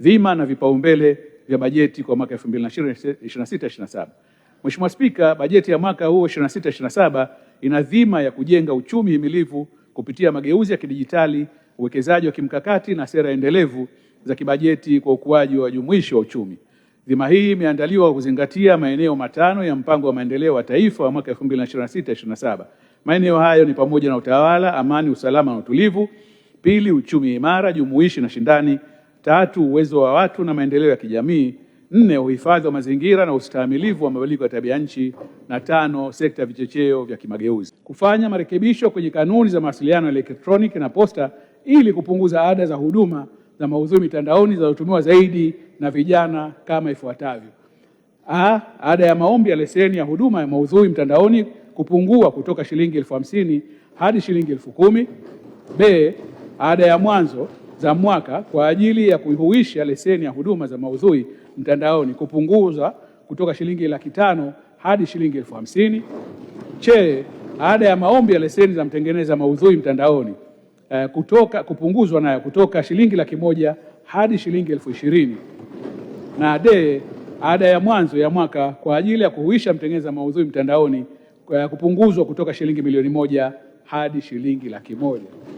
Dhima na vipaumbele vya bajeti kwa mwaka 2026/27. Mheshimiwa Spika, bajeti ya mwaka huu 26/27 ina dhima ya kujenga uchumi himilivu kupitia mageuzi ya kidijitali, uwekezaji wa kimkakati na sera endelevu za kibajeti kwa ukuaji wa jumuishi wa uchumi. Dhima hii imeandaliwa kwa kuzingatia maeneo matano ya mpango wa maendeleo wa taifa wa mwaka 2026/27. Maeneo hayo ni pamoja na utawala, amani, usalama na utulivu; pili, uchumi imara, jumuishi na shindani; tatu, uwezo wa watu na maendeleo ya kijamii; nne, uhifadhi wa mazingira na ustahimilivu wa mabadiliko ya tabia nchi; na tano, sekta ya vichocheo vya kimageuzi. Kufanya marekebisho kwenye kanuni za mawasiliano ya elektroniki na posta ili kupunguza ada za huduma za maudhui mitandaoni zinazotumiwa zaidi na vijana kama ifuatavyo: A, ada ya maombi ya leseni ya huduma ya maudhui mtandaoni kupungua kutoka shilingi 50,000 hadi shilingi 10,000. B, ada ya mwanzo za mwaka kwa ajili ya kuihuisha leseni ya huduma za maudhui mtandaoni kupunguza kutoka shilingi 500,000 hadi shilingi 50,000. C, ada ya maombi ya leseni za mtengeneza maudhui mtandaoni kutoka kupunguzwa nayo kutoka shilingi 100,000 hadi shilingi 20,000. Na D, ada ya mwanzo ya mwaka kwa ajili ya kuhuisha mtengeneza maudhui mtandaoni kupunguzwa kutoka shilingi 1,000,000 hadi shilingi 100,000.